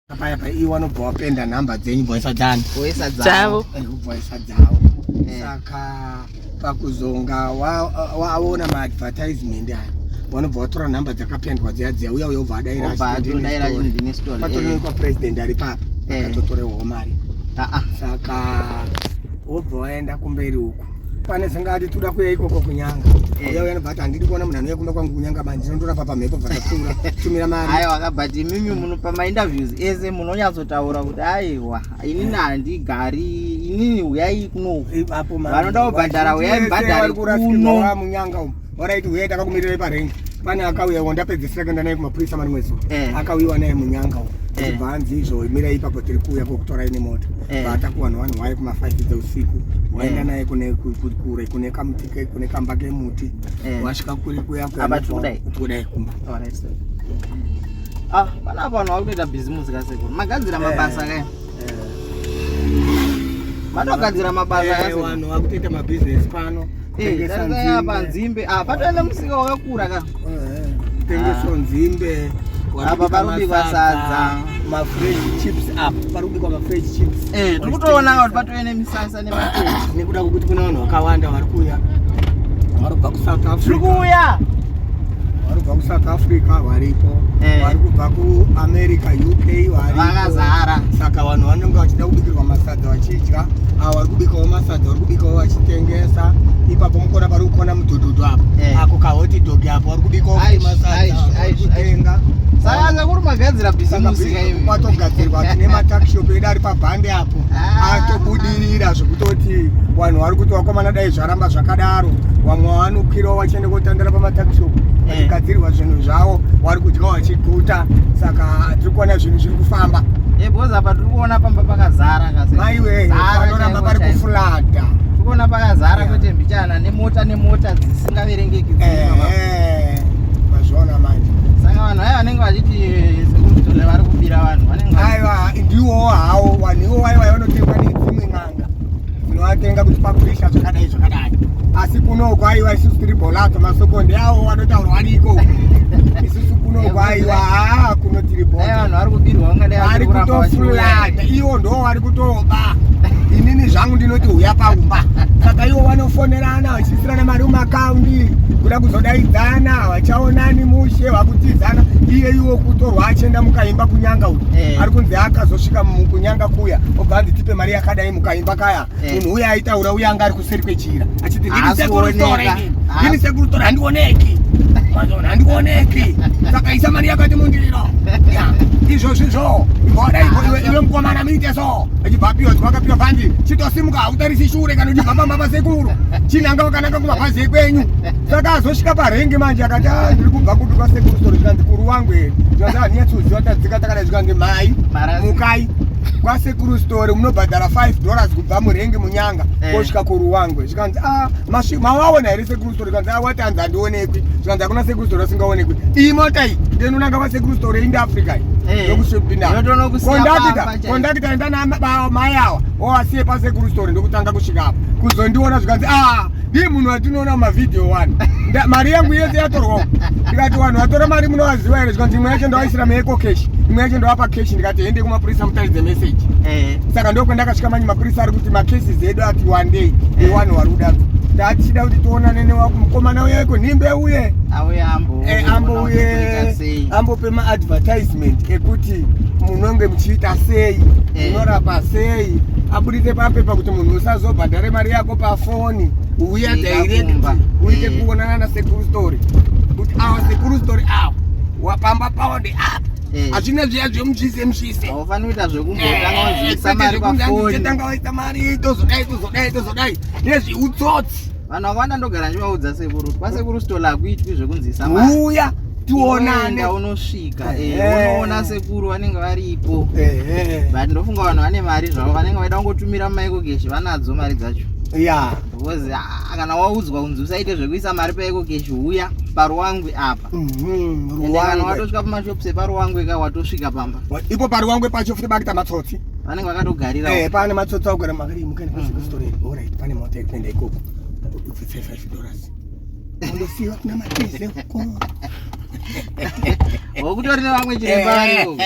Paya pa iwe wanobva wapenda nhamba dzenyu bvaisa dzani Voisa dzavo. Eh, kubvaisa dzavo. Eh. Saka pakuzonga waona maadvertisement aya vanobva vatora nhamba dzakapendwa dziya dziya uya uya ubva adaira Obva achiti ndine atodaira story. ndine story. Patoonekwa president ari papa Eh. akatotorewawo mari Ah ah. saka wobva waenda kumberi uku pane zingati toda kuya ikoko kunyanga. Eh. Uya uya anobva ati handidi kuona munhu anouya kumba kwangu kunyanga manje ndinondorapa pamhepo bva ndapfuura tumira mari. Aiwa ka but imimi muno pamainterviews ese munonyatsotaura kuti aiwa inini handigari inini huyai kuno Ipapo manje. Vanoda kubhadhara, huyai Vazhinji vese mubhadhare vari kurasikirwa kuno. vamunyanga umu. Varaiti huyai takakumirirai parengi. Pane akauya iwo ndapedzisira kuenda naye kumapurisa marimwe zuva. Eh. Akauyiwa naye munyanga umu. Eh. Achibva anzi izvo mirai ipapo tiri kuuya kokutorai nemota. Eh. Vatakuwa nevanhu vaye kuma 5 dzeusiku. Waenda Eh. naye kune kure kune kamuti kune kamba kemuti. Eh. Wasvika kuri kuya kuya. Apa tiri kudai? Kudai kumba. Alright, sir. Ah, panapa vanhu vakutoita bhizimusi kasekuru. Magadzira mabasa Eh. kai. Eh. Matogadzira mabasa Eh, kasekuru. vanhu vakutoita mabhizinesi pano. Eh, Tengesa tarisai apa nzimbe. nzimbe. Ah, patoenda musika wakakura ka. Eh, tengeso nzimbe. Apa parikubikwa sadza. Mafresh chips apa parikubikwa mafresh chips. Eh, tiri kutoona kuti patove nemisasa nematete. Nekuda kwekuti kune vanhu vakawanda vari kuuya vari kubva kuSouth Tiri Africa, kuuya. vari kubva kuSouth Africa varipo, Eh. vari kubva kuAmerica, UK varipo. Vakazara. Saka vanhu vanenge vachida kubikirwa masadza vachidya, ava vari kubikawo masadza vari kubikawo vachitengesa. Ipapo mukona pari kukona mudhudhudhu apo Eh. ako kahoti dog apo vari kubikawo futi Aish, masadza aish, vari aish, kutenga. Saka sekuru magadzira Saka bhizimusi ka imi. kwatogadzirwa tine matakishop edu ari pabhande apo Ah. atobudirira zvekutoti vanhu vari kuti vakomana dai zvaramba zvakadaro vamwe vanokwirawo vachienda kotandara pamatakishop Eh. vachigadzirwa zvinhu zvavo vari kudya vachiguta saka tiri kuona zvinhu zviri kufamba. Eh, because apa tiri kuona pamba pakazara kasekuru. Maiwe Zara panoramba chaipo pari chaipo. kufulata. Tiri kuona pakazara Yeah. kwete mbichana nemota nemota dzisingaverengeki dzirimo apa. Ehe, mazviona manje. Saka vanhu vaya vanenge vachiti eh, sekuru Sithole vari kubira vanhu vanenge Aiwa ndiwo hawo vanhu iwo vaiva vanotengwa nedzimwe n'anga dzinovatenga kuti pakurisha zvakadai zvakadai asi kunoko aiwa isusu tiri bolato masokondi awo vanotaurwa ariko isusu kunoko aiwa haa kuno tiri Dai bota vanhu vari kubirwa vangadai vari vachiri kuramba vachiuya. kutofulata iwo ndo vari kutoba inini zvangu ndinoti huya paumba saka iwo vanofonerana vachiisirana mari mumakaundi kuda kuzodaidzana vachaonani mushe vakutidzana iye iwo kutorwa achienda mukaimba kunyanga uyu Eh. ari kunzi akazosvika kunyanga kuya obva anzi tipe mari yakadai mukaimba kaya Eh. munhu uya aitaura uya anga ari kuseri kwechira achiti ndini Haasi sekuru kuoneka. Sithole inini. Haasi- ndini sekuru Sithole handioneki Mazona handioneki saka isa mari yakati mundiro Ya, izvozvizvo ibva iwe iwe mukomana muite so achibva apiwa wakapiwa bhandi chitosimuka hautarisi shure kana uchibva pamba pasekuru chinanga wakananga kumabhazi ekwenyu saka azosvika parengi manje akati "Ah, ndiri kubva kupi kwasekuru Sithole zvikanzi kuru wangu here zvikanzi handinyatsoziva tadzika takadai zvikanzi mai Marasi. mukai kwasekuru Sithole munobhadhara $5 kubva murengi munyanga Eh. kosvika kuruwangwe zvikanzi "Ah, mawaona here sekuru Sithole zvikanzi "Ah, wati hanzi handionekwi zvikanzi hakuna sekuru Sithole asingaonekwi iyi mota iyi ndinonanga kwasekuru Sithole indi Africa iyi Eh. ndokusvipinda Yotonokusiya pamba chaipo. kondakita enda namai awa owasiye pasekuru Sithole ndokutanga kusvika apa kuzondiona zvikanzi a ndii munhu watinoona mumavhidhiyo wani mari yangu yese yatorwa ndikati vanhu vatora mari munovaziva here zvikanzi imwe yacho ndovaisira muEcoCash imwe yacho ndovapa cash ndikati hende kumapurisa mutaridze message Eh. saka ndokwendakasvika manje mapurisa ari kuti macases edu ati wandei ewanhu vari kuda tatichida kuti tionane newamukomana uye kunhimbe uye Auya ambo. Eh, ambouye ambope maadvertisement ekuti munonge muchiita sei Eh. munorapa sei aburitse papepa kuti munhu usazobhadhare mari yako pafoni uya Svika direct kumba. uite Eh. kuonana nasekuru Sithole kuti awa sekuru Sithole awa wapamba pawo ndeapa Eh. hazvina zviya zvemuchise muchise Haufaniri kuita zvekumbotanga wanzivisa mari pafoni. tanga waisa mari tozodai tozodai tozodai nezveutsotsi Vanhu vakawanda ndogara ndichivaudza sekuru. Kwasekuru Sithole hakuitwi zvekunzisa mari. uya tionane Unoenda unosvika eh, Eh. unoona sekuru vanenge varipo. Ehe. But ndofunga vanhu vane mari zvavo vanenge vaida kungotumira mumaEcoCash vanadzo mari dzacho. ya Because ah, kana waudzwa kunzi usaite zvekuisa mari paEcoCash huya paruwangwe apa. Mhm, Ende kana Ruwangwe. watosvika pamashops eparuwangwe ka watosvika pamba. Ipo paruwangwe pacho futi bakuita matsotsi. Vanenge vakatogarira. Eh, pane matsotsi akugara makadii mukani pasikustory. Alright, pane mota iri kuenda ikoko. Ubvise $5. Undosiwa kuna matize uko. Wokutori nevamwe chiremba variko.